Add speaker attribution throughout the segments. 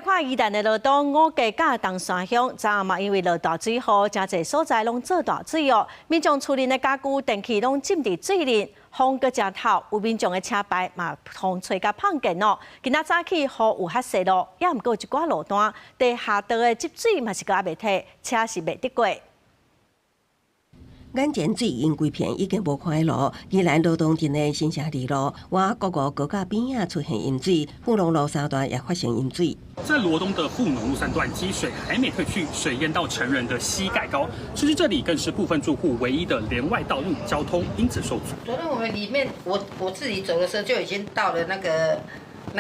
Speaker 1: 來看宜蘭的羅東五家佮東山鄉，昨暗嘛因為落大水雨，誠濟所在攏做大水哦。民眾厝內的家具、電器攏浸佇水裡，風閣誠透，有民眾的車牌嘛風吹共膨見哦。今仔早起雨有較細落，猶毋過有一寡路段地下道的積水嘛是閣猶未退，車是袂得過。
Speaker 2: 眼前水淹規片已經無看的路，宜蘭羅東鎮的新城二路，倚國五高架邊仔出現淹水，富農路三段也發生淹水。
Speaker 3: 在羅東的富農路三段，積水還沒退去，水淹到成人的膝蓋高，甚至這裡更是部分住戶唯一的連外道路，交通因此受阻。
Speaker 4: 昨天我們裡面，我自己走的時候就已經到了那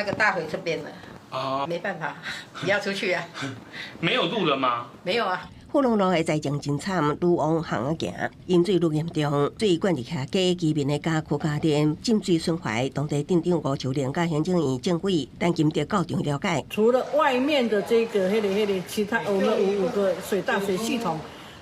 Speaker 4: 個大腿這邊了。啊，沒辦法，你要出去啊。
Speaker 3: 沒有路了嗎？
Speaker 4: 沒有啊。
Speaker 2: 富農路的災情真慘，愈往巷仔行，淹水愈嚴重，水灌入去家，居民的家具家電浸水損壞。當地鎮長吳秋玲佮行政院政委陳金德到場了解。
Speaker 5: 除了外面的這個、彼個、彼個，其他我們五個水大水系統，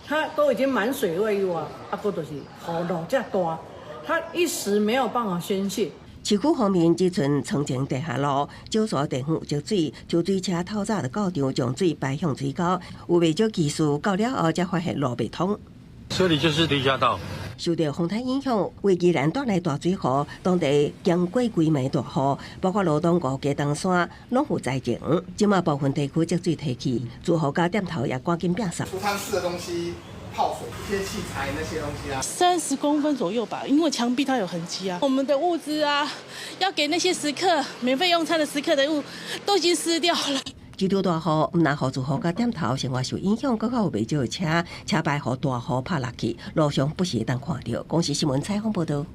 Speaker 5: 它都已經滿水位啊，啊，閣就是雨落遮大，它一時沒有辦法宣洩。
Speaker 2: 市區方面，只賰倉前地下路，少數地方有積水，抽水車透早就到場將水排向水溝，有袂少技師到了後才發現路袂通。
Speaker 6: 這裡就是地下道。
Speaker 2: 受著風台影響，為宜蘭帶來大水雨，當地經過幾暝大雨，包括羅東五家東山攏有災情。這馬部分地區積水退去，住戶佮店頭也趕緊摒掃。
Speaker 7: 儲藏室的東西泡水，一些器材那些東西啊，30
Speaker 8: 公分左右吧，因為牆壁它有痕跡啊。我們的物資啊，要給那些食客免費用餐的食客的物，都已經濕掉了。
Speaker 2: 這場大雨，毋但予住戶佮店頭生活受影響，閣較有袂少車車牌予大雨拍落去，路上不時會當看著。公視新聞採訪報導。